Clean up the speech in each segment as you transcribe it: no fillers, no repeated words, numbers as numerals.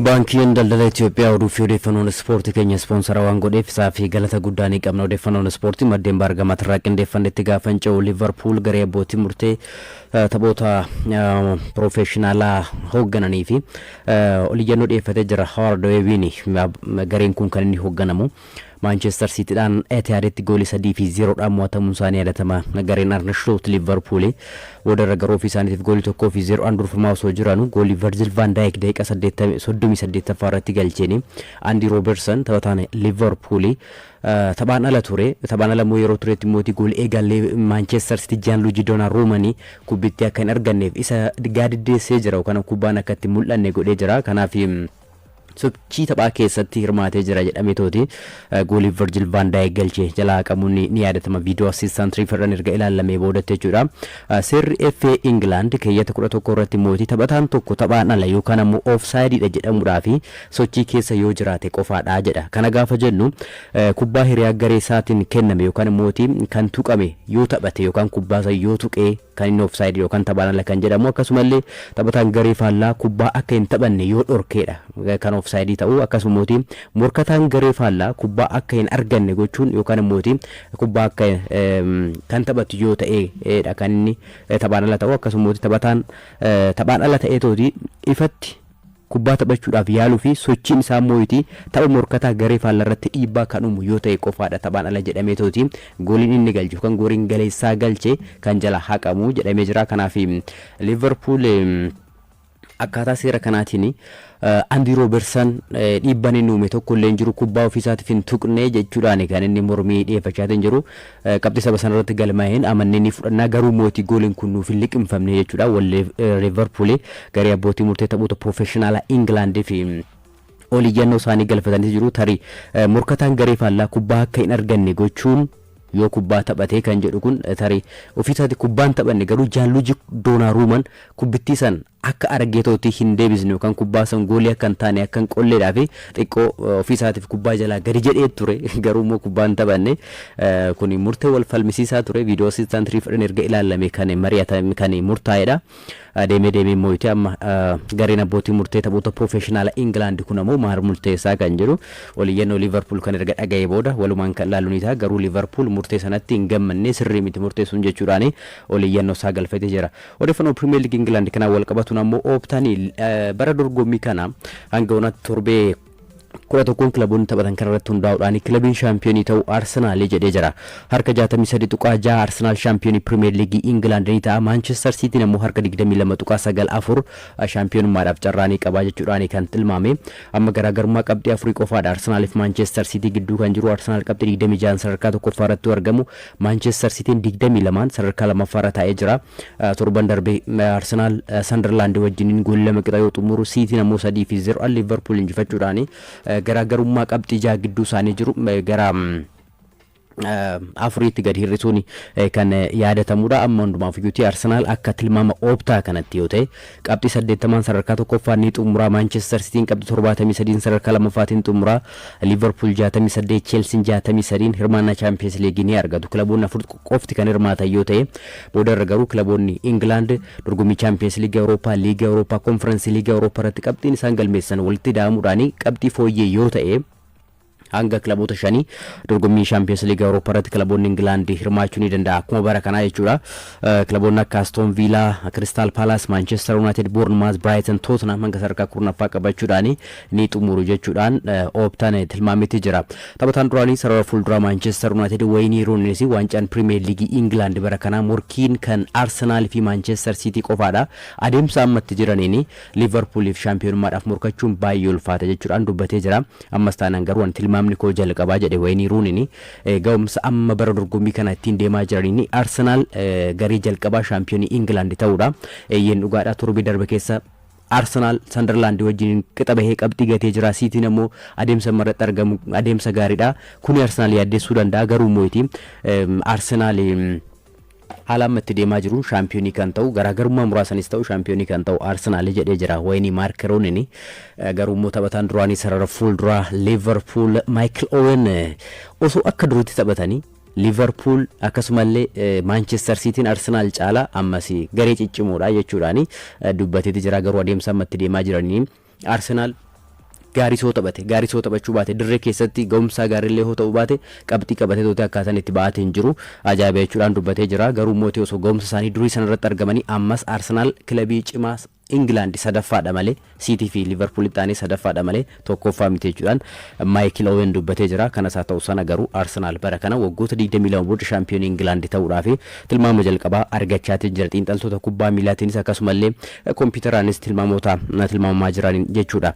Baankiin Daldala Itoophiyaa oduu fi odeeffannoon ispoortii keenya ispoonsara waan godheef isaa fi galata guddaa ni qabna. Odeeffannoon ispoortii maddeen baargamaatirraa qindeeffannetti gaafa hin ce'u, Liverpool garee abbootii murtee taphoota piroofeeshinaalaa hooggananii fi oliyyannoo dhiyeeffatee jira. Howard Webiin gareen kun kan inni hoogganamu. Maanchestar Siitiidhaan Etihaaditti goolii 3 fi 0dhaan mo'atamuun isaanii yaadatama. Gareen Arne Slot Liverpool boodarra garuu ofii isaaniitiif goolii 1 fi 0dhaan durfamaa osoo jiranu goolii Virgil van Dijk daqiiqa 38ffaa irratti galcheeni Andy Robertson, taphataan Liverpool, taphaan ala ture. Taphaan ala immoo yeroo turetti mootii goolii eegalee Manchester City Gianluigi Donnarumma kubbittii akka hin arganneef isa gaadiddeessee jira yookaan kubbaan akka itti mul'anne godhee jira. Kanaaf sochii taphaa keessatti hirmaatee jira jedhamee tooti goolii Virgil van Dijk galche jalaa haqamuun ni yaadatama, video assistant refereen erga ilaallamee boodatti jechuudha. Seerri FA England keeyyata 11 irratti mootii taphataan tokko taphaan ala yookaan ammoo offsideidha jedhamuudhaa fi sochii keessa yoo jiraate qofaadha jedha. Kana gaafa jennu kubbaa hiriyaa garee isaatiin kenname yookaan mootii kan tuqame yoo taphate yookaan kubbaa san yoo tuqee kan inni offside yookaan taphaan ala kan jedhamu, akkasumallee taphataan garee faallaa kubbaa akka hin taphanne yoo dhorkeedha kan offside ta'u, akkasuma morkataan garee faallaa kubbaa akka hin arganne gochuun yookaan immoo kubbaa akka kan taphatu yoo ta'edha kan inni taphaan ala ta'u, akkasuma taphataan taphaan ala ta'eetooti ifatti kubbaa taphachuudhaaf yaaluu fi sochiin isaa moo'iti tapha morkataa garee faallaa irratti dhiibbaa kan uumu yoo ta'e qofaadha taphaan ala jedhamee tooti gooliin inni galchu kan gooliin galeessaa galche kan jala haqamu jedhamee jira. Kanaaf Liverpool akkaataa seera kanaatiin Andy Robertson dhiibbaan inni uume tokko illee hin jiru, kubbaa ofiisaatiif hin tuqne jechuudhaan kan inni mormii dhiyeeffachaa hin jiru. Qabxii saba sanarratti galmaa'een amannee ni fudhannaa, garuu mootii gooliin kun nuuf hin liqimfamne jechuudha. Wallee Liverpool garee abbootii murtee taphoota piroofeshinaalaa Ingilaandii fi oliyyannoo isaanii galfatanii jiru. Tarii morkataan garee faallaa kubbaa akka hin arganne gochuun yoo kubbaa taphatee kan jedhu kun, tarii ofiisaati kubbaan taphanne, garuu Gianluigi Donnarummaan kubbittii san akka argeetootti hin deebisne yookaan kubbaa san goolii akka hin taane akka hin qolleedhaa fi xiqqoo ofiisaatiif kubbaa jalaa gadi jedhee ture, garuu immoo kubbaa hin taphanne. Kun murtee wal falmisiisaa ture, video assistant refereen erga ilaalame kan mari'atame kan murtaa'edha. Deemee deemee immoo itti amma gareen abbootii murtee taphoota piroofeshinaala Ingilaand kun ammoo maal murteessaa kan jedhu oliyyannoo Liverpool kan erga dhaga'ee booda walumaan kan laalu ni ta'a. Garuu Liverpool murtee sanatti hin gammanne, sirrii miti murtee sun jechuudhaan oliyyannoo isaa galfatee jira. Odeeffannoo Premier League Ingilaand kanaan wal qabatuun ammoo Ooptaanii bara dorgommii kana hanga onatti torbee 11n kilaboonni taphatan kana irratti hundaa'uudhaan kilabiin shaampiyoonii ta'u Arsenaal jedhee jira. Harka 63.6 Arsenaal shaampiyoonii Pirimeer Liigii Ingilaand ni ta'a. Maanchestar Siitiin ammoo harka 22.94 shaampiyoonummaadhaaf carraa ni qaba jechuudhaan kan tilmaame. Amma garaagarummaa qabxii afurii qofaadha Arsenaaliif Maanchestar Siitii gidduu kan jiru. Arsenaal qabxii 26 sadarkaa tokkoffaa irratti argamu. Maanchestar Siitiin 22 sadarkaa lammaffaa irra taa'ee jira. Torban darbe Arsenaal Sanderlaand wajjiniin goolii 2 qixa yoo xumuru, Siitiin ammoo 3 fi 0 Liverpool injifachuudhaan garaagarummaa qabxii 6 gidduu isaanii jiru gara afuriitti gadi hir'isuun kan yaadatamudha. Amma hundumaaf iyyuuti Arsenaal akka tilmaama Ooptaa kanatti yoo ta'e qabxii 80n sadarkaa tokkoffaan ni xumuraa. Maanchestar Sitiin qabxii 73n sadarkaa lammaffaatiin xumuraa. Liverpool 68, Cheelsiin 63 hirmaannaa Chaampiyeens Liigii ni argatu. Kilaboonni afur qofti kan hirmaatan yoo ta'e, boodarra garuu kilaboonni Ingilaand dorgommii Chaampiyeens Liigii Awurooppaa, Liigii Awurooppaa, Konferensii Liigii Awurooppaa irratti qabxiin isaan galmeessan walitti da'amuudhaan qabxii fooyyee yoo ta'e hanga kilaboota shanii dorgommii Shaampiyoons Liigii Awurooppaa irratti kilaboonni Ingilaand hirmaachuu ni danda'a. Akkuma bara kanaa jechuudha. Kilaboonni akka Aston Villa, Crystal Palace, Manchester United, Bournemouth, Brighton, Tottenham hanga sadarkaa 10ffaa qabachuudhaan ni xumuru jechuudhaan Ooptaan tilmaametti jira. Taphataan duraanii sarara fuulduraa Manchester United Wayne Rooney waancaan Premier League England bara kanaa morkiin kan Arsenal fi Manchester City qofaadha. Adeemsa ammatti jiraniin Liverpooliif shaampiyoonummaadhaaf morkachuun baay'ee ulfaata jechuudhaan dubbatee jira. Ammas taanaan garuu ani tilmaamni koo jalqabaa jedhe Wayne Rooney, ga'umsa amma bara dorgommii kana ittiin deemaa jiraniin Arsenal garee jalqabaa shaampiyoonii England ta'uudha. Eeyyeen, dhugaadha, torbee darbe keessa Arsenal Sunderland wajjin qixa bahee qabxii gatee jira. Siitiin ammoo adeemsa irratti argamu adeemsa gaariidha. Kuni Arsenal yaaddessuu danda'a, garuu mootii Arsenal haala amma itti deemaa jiruun shaampiyoonii kan ta'u, garaagarummaa muraasanis ta'u, shaampiyoonii kan ta'u Arsenaal jedhee jira Wayne Mark Rooney. Garuu immoo taphataan duraanii sarara fuulduraa Liverpool Michael Owen osoo akka duriitti taphatanii Liverpool akkasumallee Manchester Cityin Arsenal caalaa ammas garee ciccimoodha jechuudhaan dubbateeti jira. Garuu adeemsa amma itti deemaa jiranii Arsenal Gaarii soo taphate, gaarii soo taphachuu baate, dirree keessatti ga'umsaa gaariillee hoo ta'uu baate, qabxii qabatee tootee akkaataan itti ba'aatiin jiru ajaa'iba jechuudhaan dubbatee jira. Garuu mootii osoo ga'umsa isaanii durii sana irratti argamanii, ammas Arsenaal kilabii cimaa Ingilaand sadaffaadha malee, Siitii fi Liivarpuulitti aanee sadaffaadha malee tokkoffaa miti jechuudhaan Maayikil Owen dubbatee jira. Kanas haa ta'u sana, garuu Arsenaal bara kana waggoota 22 booda shaampiyoonii Ingilaand ta'uudhaaf tilmaama jalqabaa argachaatiin jira. Xiinxaltoota kubbaa miilaatiinis akkasumallee kompiitaraanis tilmaamoota tilmaamamaa jiran jechuudha.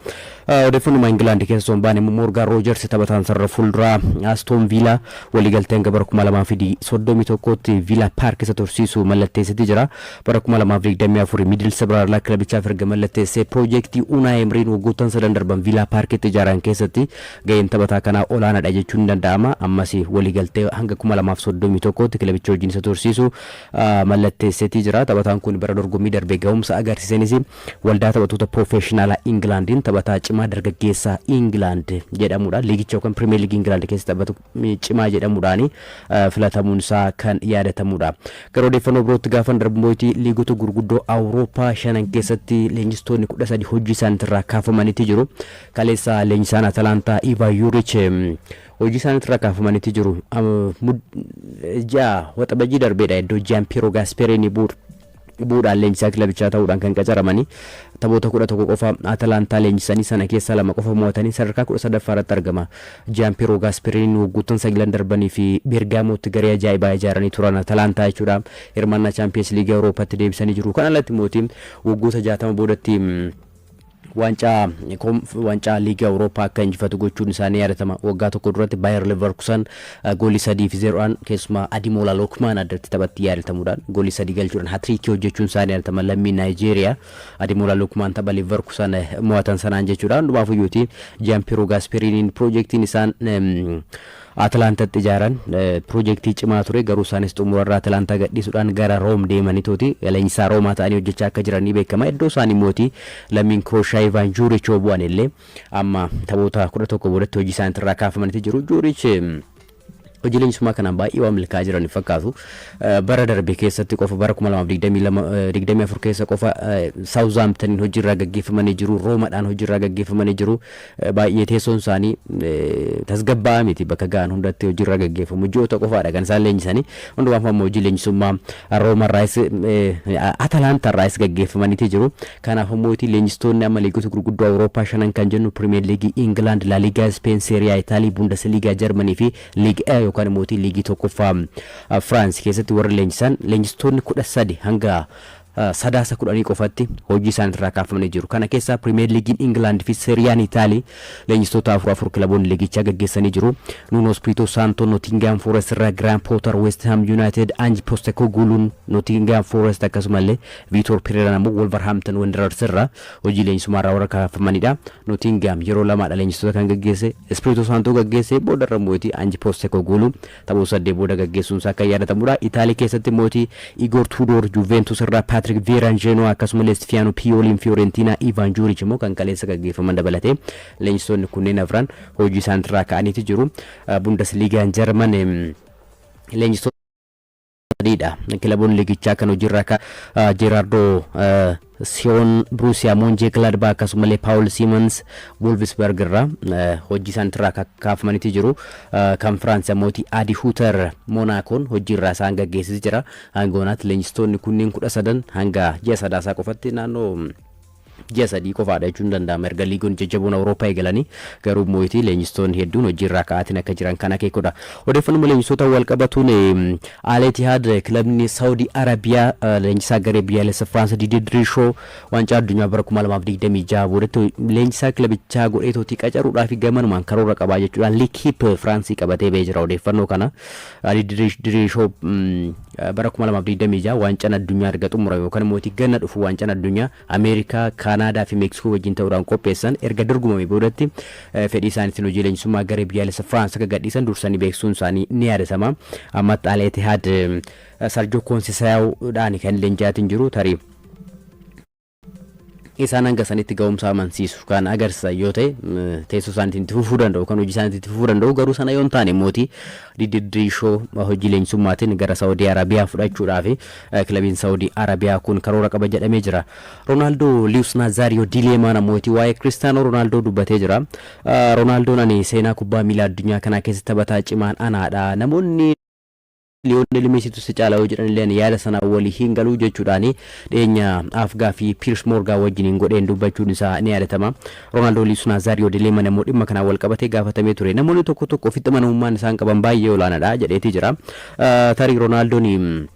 Odeeffannoo Ingilaand keessa osoo hin baane immoo, Moorgaan Roojers, taphataan sarara fuulduraa Aston Villa, waliigaltee hanga bara 2031tti Villa Park isa tursiisu mallatteessiti jira. Bara 2024 Middlesbrough kilabichaaf erga mallatteessee, piroojeektii Unai Emery'n waggoottan sadan darban Villa Parkitti ijaaran keessatti gaheen taphataa kanaa olaanaadha jechuun ni danda'ama. Ammas waliigaltee hanga 2031tti kilabicha wajjin isa tursiisu mallatteesseetii jira. Taphataan kun bara dorgommii darbe gahumsa agarsiisanis waldaa taphattoota piroofeeshinaalaa Ingilaandiin taphataa cimaa dargaggeessa Ingilaand jedhamuudhaan, liigicha yookaan Pirimeer Liigii Ingilaand keessa taphatu cimaa jedhamuudhaan filatamuun isaa kan yaadatamudha. Gara odeeffannoo birootti gaafan darbu, mootii liigota gurguddoo Awurooppaa shanan keessatti leenjistoonni 13 hojii isaaniitirraa kaafamaniiti jiru. Kaleessa leenjisaan Atalaantaa Iva Yuurich hojii isaaniitirraa kaafamaniiti jiru. Ji'a Waxabajjii darbeedha iddoo Jaan Piiroo Gaasperini bu'uudhaan leenjisaa kilabichaa ta'uudhaan kan qacaramanii. Taphoota 11 qofa Atalaantaa leenjisanii, sana keessaa lama qofa mo'atanii sadarkaa 13ffaa irratti argama. Jaan Piiroo Gaasperiniin waggoottan sagalan darbanii fi Beergaamootti garee ajaa'ibaa ijaaranii turan Atalaantaa jechuudha. Hirmaannaa Chaampiyeens Liigii Awuroopaatti deebisanii jiru. Kan alatti mootiin waggoota 60 boodatti waancaa liigii Awurooppaa akka injifatu gochuun isaanii yaadatama. Waggaa tokko duratti Bayer Leverkusen goolii 3-0dhaan, keessumaa Adimola Lokmaan addatti taphatti yaadatamuudhaan goolii sadii galchuudhaan hatiriikii hojjechuun isaanii yaadatama. Lammii Naayijeeriyaa Adimola Lokmaan tapha Leverkusen mo'atan sanaan jechuudha. Hundumaaf iyyuuti Jaan Piiroo Gaasperiniin piroojeektiin isaan Atlaantatti ijaaran piroojeektii cimaa ture, garuu isaanis xumurarraa Atlaantaa gadhiisuudhaan gara Room deemaniitooti leenjisaa Roomaa ta'anii hojjechaa akka jiran ni beekama. Iddoo isaanii mootii lammiin Kirooshiyaa Ivaan Juuriich yoo bu'an illee, amma taphoota 11 boodatti hojii isaaniitirraa kaafamaniiti jiru. Juuriich hojii leenjisummaa kanaan baay'ee waan milkaa'aa jiran hin fakkaatu. Bara darbe keessatti qofa, bara 2024 keessa qofa, Saawuzaamtaniin hojiirraa gaggeeffamanii jiru. Roomadhaan hojiirraa gaggeeffamanii jiru. Baay'ee teessoon isaanii tasgabbaa'aa miti, bakka ga'an hundatti hojiirra gaggeeffamu. Ji'oota qofaadha kan isaan leenjisanii. Hundumaaf ammoo hojii leenjisummaa Roomarraayis Atalaantarraayis gaggeeffamaniiti jiru. Kanaaf ammoo leenjistoonni amma liigota gurguddoo Awurooppaa shanan kan jennu, Pirimeer Liigii Ingilaand, La Ligaa Speen, Seeriyaa Itaalii, Bundesliigaa Jarmanii fi Liig A yookaan immoo liigii tokkoffaa Firaans keessatti warri leenjisan, leenjistoonni 13 hanga Sadaasa 10 qofatti hojii isaaniitirraa kaafamanii jiru. Kana keessaa Pirimeer Liigiin Ingilaand fi Seeriyaan Itaalii leenjistoota afur afur kilaboonni liigichaa gaggeessanii jiru. Nuno Espirito Santo Nottingham Forest irraa, Graham Potter West Ham United, Ange Postecoglou Nottingham Forest, akkasumallee Vitor Pereira ammoo Wolverhampton Wanderers irraa hojii leenjisummaa warra kaafamanidha. Nottingham yeroo lamaadha leenjistoota kan gaggeesse. Espirito Santo gaggeesse, boodarra mootii Ange Postecoglou taphoota saddeet booda gaggeessuun isaa kan yaadatamudha. Itaalii keessatti mootii Igor Tudor Juventus irraa, Patrick Vieira Genoa, akkasumallee Stefano Pioliin Fiorentina, Ivan Juric immoo kan kaleessa gaggeeffaman dabalatee leenjistoonni kunneen afran hojii isaaniirraa ka'aniiti jiru. Bundesliigaan Jarman leenjistoota sadiidha. Kilaboonni liigichaa kan hojiirraa ka Jeeraardoo Siyoon Bruusiyaa Moonjee Gladbach, akkasumallee Paawul Siimons Wolfsburg irraa hojii isaaniitirraa kaafamaniiti jiru. Kan Firaans mootii Adi Huuter Monaakoon hojiirraa isaan gaggeessisi jira. Hanga oonaatti leenjistoonni kunneen 13 hanga ji'a Sadaasaa qofatti, naannoo ji'a 3 qofaadha jechuun danda'ama erga liigoon jajjaboon Awurooppaa eegalanii, garuu mootii leenjistoonni hedduun hojiirraa ka'aatiin akka jiran kan akeekudha. Odeeffannoo leenjistoota wal qabatuun, Al Ittihad, kilabni Saawudii Arabiyaa, leenjisaa garee biyyaalessa Firaans Didier Deschamps waancaa addunyaa bara 2026 boodatti leenjisaa kilabichaa godheetootii qacaruudhaaf gamanumaan karoora qabaa jechuudhaan L'Equipe Firaansii qabatee ba'ee jira odeeffannoo kana. Didier Deschamps bara 2026 waancaan addunyaa erga xumurame, yookaan immoo ganna dhufu waancaan addunyaa Ameerikaa, Kaanaadaa fi Meeksikoo wajjin ta'uudhaan qopheessan erga dorgomame boodatti, fedhii isaaniitiin hojii leenjisummaa garee biyyaalessa Firaans akka gadhiisan dursanii beeksisuun isaanii ni yaadatama. Ammatti Al Etihad Sarjoo Koonsisaayawudhaan kan leenji'aatiin jiru, tarii Isaan hanga sanitti ga'umsa amansiisu kan agarsiisan yoo ta'e, teessoo isaaniitiin itti fufuu danda'u, kan hojii isaaniitiin itti fufuu danda'u. Garuu sana yoo hin taane, mootii Didier Deschamps hojii leenjisummaatiin gara Saawudii Arabiyaa fudhachuudhaaf kilabiin Saawudii Arabiyaa kun karoora qaba jedhamee jira. Roonaaldoo Luis Nazario de Lima mootii waa'ee Kiristaanoo Roonaaldoo dubbatee jira. Roonaaldoo'n ani seenaa kubbaa miilaa addunyaa kanaa keessatti taphataa cimaan anaadha. Namoonni Liyoonel Meesiitu si caala yoo jedhan illee, ani yaada sanaa walii hin galuu jechuudhaan dhiyeenya afgaaffii Piers Morgan wajjiniin godheen dubbachuun isaa ni yaadatama. Roonaaldoo Luis Nazario de Lima immoo dhimma kanaan wal qabatee gaafatamee ture. Namoonni tokko tokko ofitti amanamummaan isaan qaban baay'ee olaanaadha jedheetii jira. Tarii Roonaaldoo'n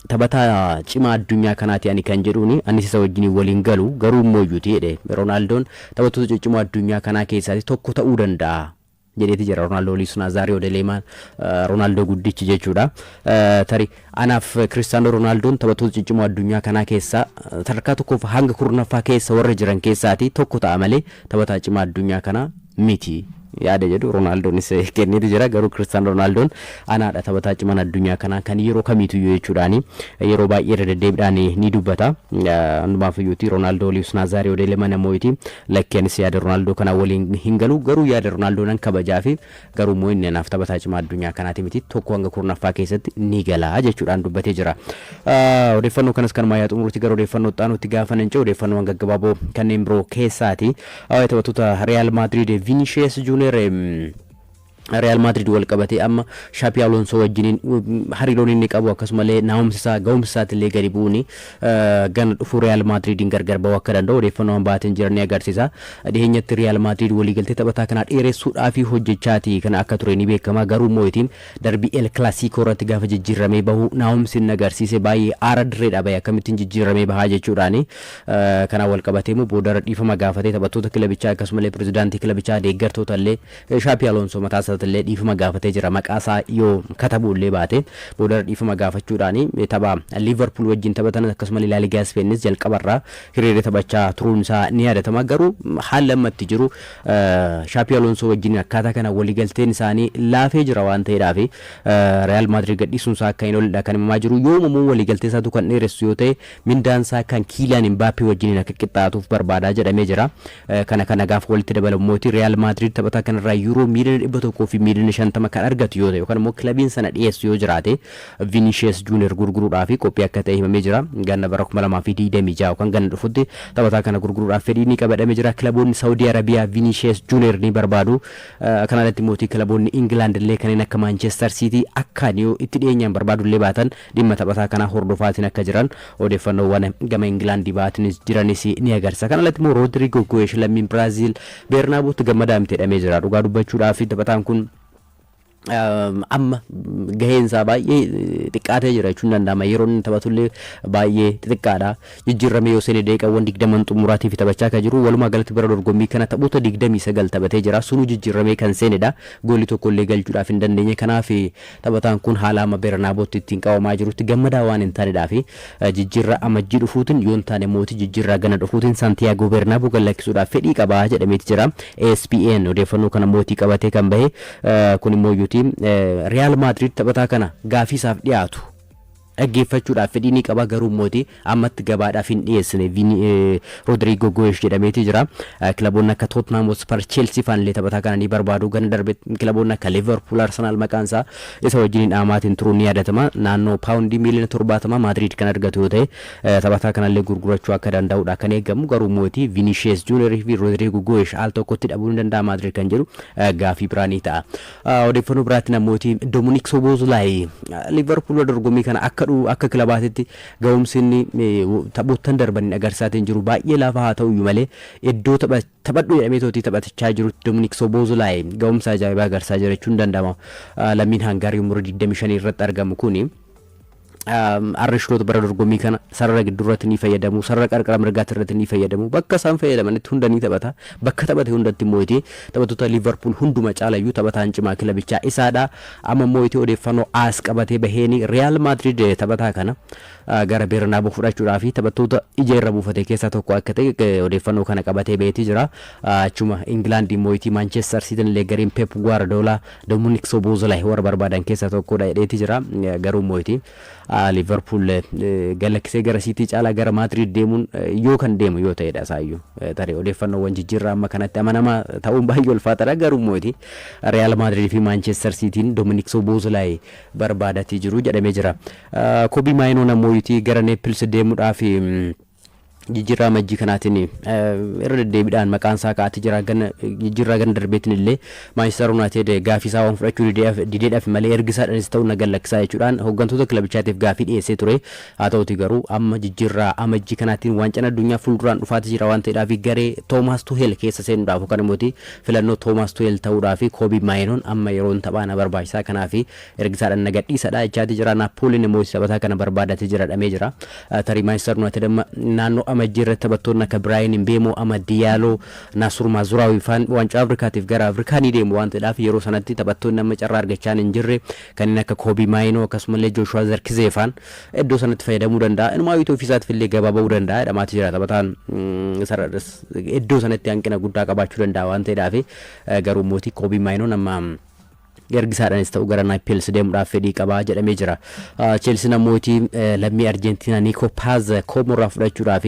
taphataa cimaa addunyaa kanaati ani kan jedhuuni, anis isa wajjiniin waliin galu, garuu immoo iyyuuti jedhe, Roonaaldoo'n taphattoota ciccimoo addunyaa kanaa keessaati tokko ta'uu danda'a jedheeti jira, Roonaaldoo Luis Nazario de Lima, Roonaaldoo guddichi jechuudha. Tarii anaaf Kiristaanoo Roonaaldoo'n taphattoota ciccimoo addunyaa kanaa keessaa sadarkaa tokkoof hanga 10ffaa keessa warra jiran keessaati tokko ta'a malee taphataa cimaa addunyaa kanaa miti yaada jedhu Roonaaldoonis kenneeti jira. Garuu Kiristaanoo Roonaaldoo'n anaadha taphataa cimaan addunyaa kanaa kan yeroo kamiituyyuu jechuudhaani yeroo baay'ee irra deddeebiidhaan ni dubbata. Hundumaaf iyyuuti Roonaaldoo Luis Nazario de Lima namooti lakkeenis yaada Roonaaldoo kana waliin hin galu, garuu yaada Roonaaldoo nan kabajaa fi garuu immoo inni anaaf taphataa cimaa addunyaa kanaati miti, tokko hanga 10ffaa keessatti ni gala jechuudhaan dubbatee jira. Odeeffannoo kanas kanumaa yaa xumurutti, gara odeeffannoo itti gaafa nan ce'u, odeeffannoowwan gaggabaaboo kanneen biroo keessaati. Taphattoota Real Madrid, Vinicius Junior, Real Madrid wal qabatee amma Xabi Alonso wajjiniin hariiroon inni qabu, akkasumallee naa'umsi isaa, ga'umsi isaatillee gadi bu'uuni gana dhufu Real Madridiin gargar ba'uu akka danda'u odeeffannoon baateen jiran ni agarsiisa. Dhiheenyatti Real Madrid waliigaltee taphataa kanaa dheeressuudhaaf hojjechaati kana akka ture ni beekama. Garuu immoo ittiin darbii El Clasico irratti gaafa jijjiiramee bahu naa'umsi inni agarsiise baay'ee aara dirreedha bahe, akkamittiin jijjiiramee bahaa jechuudhaani. Kanaan wal qabatee immoo boodarra dhiifama gaafatee, taphattoota kilabichaa, akkasumallee pirezidaantii kilabichaa, deeggartoota illee, Xabi Alonso mataa isaatillee dhiifama gaafatee jira. Maqaa isaa yoo katabuu illee baate, boodarra dhiifama gaafachuudhaan tapha Liverpool wajjin taphatan, akkasumallee La Liga Speenis jalqabarraa hiriiree taphachaa turuun isaa ni yaadatama. Garuu haalli amma itti jiru Xabi Alonso wajjin akkaataa kana waliigalteen isaanii laafee jira waan ta'eedhaaf, Real Madrid gadhiisuun isaa akka hin ooledha kan himamaa jiru. Yoomamuu waliigaltee isaatu kan dheeressu yoo ta'e, mindaan isaa kan Kylian Mbappe wajjiniin akka qixxaatuuf barbaadaa jedhamee jira. Kana gaafa walitti dabalamu mootii Real Madrid taphataa kanarraa yuuroo miiliyoona 100 fi miiliyoona 50 kan argatu yoo ta'e, yookaan immoo kilabiin sana dhiyeessu yoo jiraate, Vinicius Junior gurguruudhaaf qophii akka ta'e himamee jira. Ganna bara 2026 yookaan ganna dhufutti taphataa kana gurguruudhaaf fedhii ni qabadhamee jira. Kilaboonni Saawudii Arabiyaa Vinicius Junior ni barbaadu. Kana alatti mootii kilaboonni Ingilaand illee kanneen akka Manchester City akkaan yoo itti dhiyeenyaan barbaadu illee baatan, dhimma taphataa kanaa hordofaatiin akka jiran odeeffannoowwan gama Ingilaandii baatinis jiranis ni agarsiisa. Kana alatti immoo Rodrigo Goes, lammiin Biraaziil, Beernaabuutti gammadaa miti jedhamee jira. Dhugaa dubbachuudhaaf taphataan kun amma gaheen isaa baay'ee xiqqaatee jira jechuun danda'ama. Yeroo inni taphatullee baay'ee xixiqqaadha. Jijjiirramee yoo seene daqiiqaawwan 20 xumuraatiif taphachaa kan jiru. Walumaa galatti bara dorgommii kana taphoota 29 taphatee jira. Sunuu jijjiirramee kan seenedha. Goolii tokko illee galchuudhaaf hin dandeenye. Kanaaf taphataan kun haala amma Beernaabotti ittiin qabamaa jirutti gammadaa waan hin taanedhaa fi jijjiirraa amajjii dhufuutiin yoo hin taane mootii jijjiirraa gana dhufuutiin Santiyaagoo Beernaaboo gad lakkisuudhaaf fedhii qabaa jedhameeti jira. ESPN odeeffannoo kana mootii qabatee kan bahe. Kun immoo iyyuuti Real Madrid taphataa kana gaafii isaaf dhiyaatu dhaggeeffachuudhaaf fedhii ni qaba, garuu mootii ammatti gabaadhaaf hin dhiyeessine Rodrigo Goes jedhameeti jira. Kilaboonni akka Tottenham Hotspur, Chelsea faan illee taphataa kana ni barbaadu. Gana darbe kilaboonni akka Liverpool, Arsenal maqaan isaa isa wajjin dhaamaatiin turuun ni yaadatama. Naannoo paawundii miiliyoona 70 Madrid kan argatu yoo ta'e, taphataa kanallee gurgurachuu akka danda'udha kan eegamu. Garuu mootii Vinicius Junior fi Rodrigo Goes al tokkotti dhabuu ni danda'a Madrid kan jedhu gaafii biraa ni ta'a. Odeeffannoo biraatti namooti Dominic Szoboszlai Liverpool dorgommii kana akka akka kilabaatitti ga'umsi inni taphoottan darbaniin agarsiisaatiin jiru baay'ee laafaa haa ta'uyyuu malee, iddoo taphadhu jedhamee tootii taphachaa jiru Dominic Szoboszlai ga'umsa ajaa'ibaa agarsiisaa jira jechuun danda'ama. Lammiin Hangaarii umurii 25 irratti argamu kuni Arne Slot bara dorgommii kana sarara gidduu irratti ni fayyadamu, sarara qarqara mirgaatti irratti ni fayyadamu, bakka isaan fayyadamanitti hunda ni taphata. Bakka taphate hundatti immoo taphattoota Liverpool hunduma caalayyuu taphataan cimaa kilabichaa isaadha. Amma immoo odeeffannoo AS qabatee baheeni Real Madrid taphataa kana gara Bernabeu fudhachuudhaa fi taphattoota ija irra buufate keessaa tokko akka ta'e odeeffannoo kana qabatee baheetii jira. Achuma Ingilaand immoo Manchester City illee gareen Pep Guardiola Dominic Szoboszlai warra barbaadan keessaa tokkodha jedheeti jira. Garuu immoo Liverpool galaksee gara Siitii caalaa gara Maadriid deemuun yoo kan deemu yoo ta'edha isaayyuu. Tarii odeeffannoowwan jijjiirraa amma kanatti amanamaa ta'uun baay'ee ulfaataadha, garuu mooti Real Madrid fi Manchester Cityin Dominic Szoboszlai barbaadatii jiru jedhamee jira. Kobii Maayinoon ammoo gara Neepils deemuudhaaf jijjiirraa amajjii kanaatiin irra deddeebiidhaan maqaan isaa ka'atii jira. Gana jijjiirraa gana darbeetiin illee Manchester United gaafii isaa waan fudhachuu dideedhaaf malee ergisaadhaanis ta'uu na gallakkisaa jechuudhaan hooggantoota kilabichaatiif gaafii dhiyeessee ture. Haa ta'uti garuu amma jijjiirraa amajjii kanaatiin waancaan addunyaa fuulduraan dhufaatii jira waan ta'eedhaaf garee Toomaas Tuheel keessa seenuudhaaf yookaan immoo filannoo Toomaas Tuheel ta'uudhaaf Koobii Maayinoon amma yeroon taphaa na barbaachisaa, kanaaf ergisaadhaan na gadhiisadha jechaati jira. Naappooliin immoo taphataa kana barbaadatee jira dhamee jira. Tarii Manchester United amma naannoo amajjii irratti taphattoonni akka Biraayin Mbeemo, Amad Diyaalo, Naasur Maazuraawi faan waancaa Afrikaatiif gara Afrikaa ni deemu waan ta'eedhaaf yeroo sanatti taphattoonni amma carraa argachaa hin jirre kanneen akka Koobii Maayinoo akkasumallee Jooshuwaa Zarkizee faan iddoo sanatti fayyadamuu danda'a. Inumaa yoo ofii isaatiif illee gabaa ba'uu danda'a jedhamaati jira. Taphataan iddoo sanatti hanqina guddaa qabaachuu danda'a waan ta'eedhaaf, garuu mootii Koobii Maayinoon amma ergisaadhaanis ta'u gara Naappeels deemuudhaaf fedhii qabaa jedhamee jira. Cheelsiin ammoo lammii Arjentiinaa Nico Paz Koomorraa fudhachuudhaaf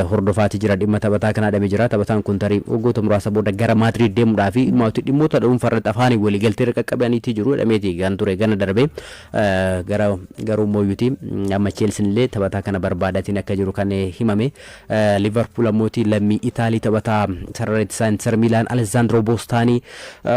hordofaatii jira, dhimma taphataa kanaa dhamee jira. Taphataan kun tarii waggoota muraasa booda gara Maadriid deemuudhaaf dhimmoota dhuunfaa irratti afaanii walii galtee irra qaqqabaniitii jiru jedhameeti kan ture gana darbe gara. Garuu mooyyuti amma Cheelsiin illee taphataa kana barbaadatiin akka jiru kan himame. Liverpool ammooti lammii Itaalii taphataa sarara ittisaa Inter Milaan Alessandro Bostaanii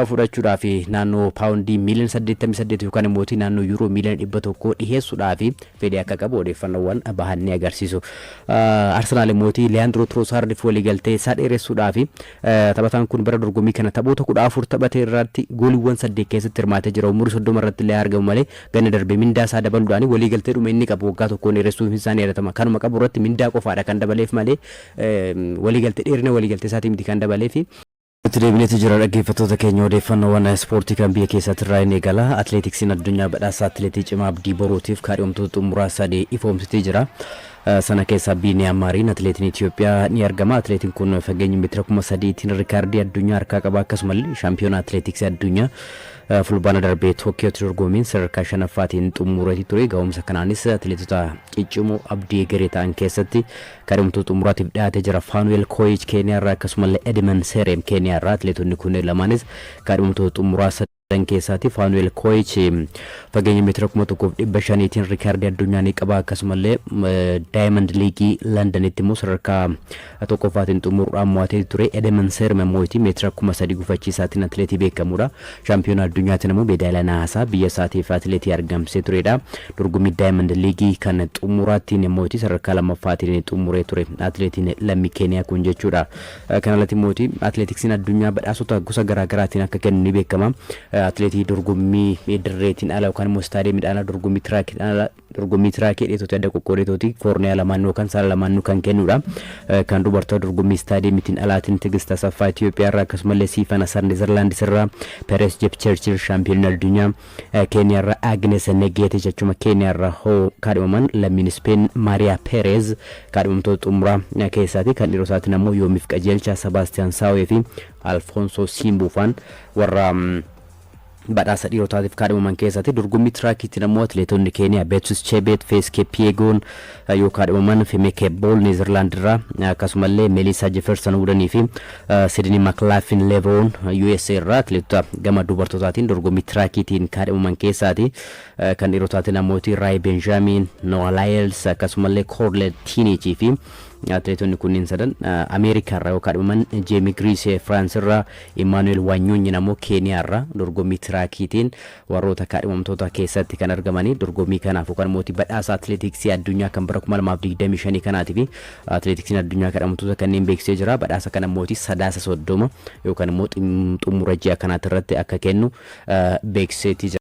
fudhachuudhaaf naannoo paawundii miiliyoona 88 yookaan immoo naannoo yuuroo miiliyoona 100 dhiheessuudhaaf fedhii akka qabu odeeffannoowwan bahan ni agarsiisu. Arsenaal immoo Leandro Trossardiif waliigaltee isaa dheeressuudhaaf, taphataan kun bara dorgommii kana taphoota 14 taphatee irratti gooliiwwan 8 keessatti hirmaatee jira. Umurii 30 irratti illee argamu malee ganna darbe mindaa isaa dabaluudhaan waliigaltee dhuma inni qabu waggaa tokkoon dheeressuuf isaan yaadatama. Kanuma qabu irratti mindaa qofaadha kan dabaleef malee waliigaltee dheerina waliigaltee isaatii miti kan dabaleefi. Itti deebineetu jira, dhaggeeffattoota keenya, odeeffannoowwan ispoortii kan biyya keessatti irraa inni eegala. Atileetiksiin addunyaa badhaasa atileetii cimaa Abdii Boruutiif kaadhimamtoota xumuraa sadii ifoomsitee jira. Sana keessaa Biiniyaam Maariin atileetiin Itoophiyaa ni argama. Atileetiin kun fageenya meetira 3000tiin rikaardii addunyaa harkaa qaba. Akkasumallee shaampiyoona atileetiksii addunyaa fulbaana darbee Tookiyootti dorgommiin sadarkaa shanaffaatiin xumureetii ture. Ga'umsa kanaanis atileetota ciccimoo abdii egeree ta'an keessatti kaadhimamtoota xumuraatiif dhiyaatee jira. Faanuweel Kooyich Keeniyaarraa akkasumallee Edmund Sereem Keeniyaarraa, atileetonni kunneen lamaanis kaadhimamtoota xumuraa sadan keessaati. Faanuweel Kooyich fageenya meetira 1500tiin rikaardii addunyaa ni qaba. Akkasumallee Daayimand Liigii Londonitti immoo sadarkaa tokkoffaatiin xumuruudhaan mo'atee ture. Edmund Sereem immoo meetira 3000 gufachiisaatiin atileetii beekamudha. Shaampiyoona addunyaatiin immoo meedaaliyaa naasaa biyya isaatiif atileetii argamsee turedha. Dorgommii Daayimand Liigii kan xumuraattiin immoo sadarkaa lammaffaatiin xumuree ture atileetiin lammii Keeniyaa kun jechuudha. Kana alatti immoo atileetiksiin addunyaa badhaasota gosa garaagaraatiin akka kennu ni beekama. Atileetii dorgommii dirreetiin ala yookaan immoo istaadiyeemiidhaan ala, dorgommii tiraakiidhaan ala, dorgommii tiraakii dheetoti adda qoqqoodeetooti koorniyaa lamaan yookaan saala lamaanuu kan kennudha. Kan dubartoota dorgommii istaadiyeemiitiin alaatiin Tigist Asaffaa Itoophiyaa irraa, akkasumallee Siifan Hasan Neezerlaandis irraa, Peres Jepchirchir shaampiyoonii addunyaa Keeniyaa irraa, Agnes Negeetich achuma Keeniyaa irraa hoo kaadhimaman lammiin Speen Maariyaa Perez kaadhimamtoota xumuraa keessaati. Kan dhiirotaatiin ammoo Yoomiif Qajeelchaa, Sebaastiyaan Saawee fi Alfoonsoo Simbuufaan warra badhaasa dhiirotaatiif kaadhimaman keessaati. Dorgommii tiraakiitiin ammoo atileetonni Keeniyaa Beetus Chebeet, Fees Kepiegoon yoo kaadhimaman, Femeke Bool Neezerlaand irraa, akkasumallee Meelisaa Jefferson Wudanii fi Sidney McLaughlin Levoon USA irraa atileetota gama dubartootaatiin dorgommii tiraakiitiin kaadhimaman keessaati. Kan dhiirotaatiin ammoo Raay Benjamin, Noah Lyles akkasumallee Korle Tiinichii fi atileetonni kunniin sadan Ameerikaa irraa yoo kaadhimaman, Jeemi Giriisee Firaans irraa, Imaanu'eel Waanyuunyin ammoo Keeniyaa irraa dorgommii tiraakiitiin warroota kaadhimamtoota keessatti kan argamanii. Dorgommii kanaaf yookaan immoo badhaasa atileetiksii addunyaa kan bara 2025 kanaatiif atileetiksiin addunyaa kaadhimamtoota kanneen beeksisee jira. Badhaasa kana immoo Sadaasa 30 yookaan immoo xumura ji'a kanaati irratti akka kennu beeksiseetii jira.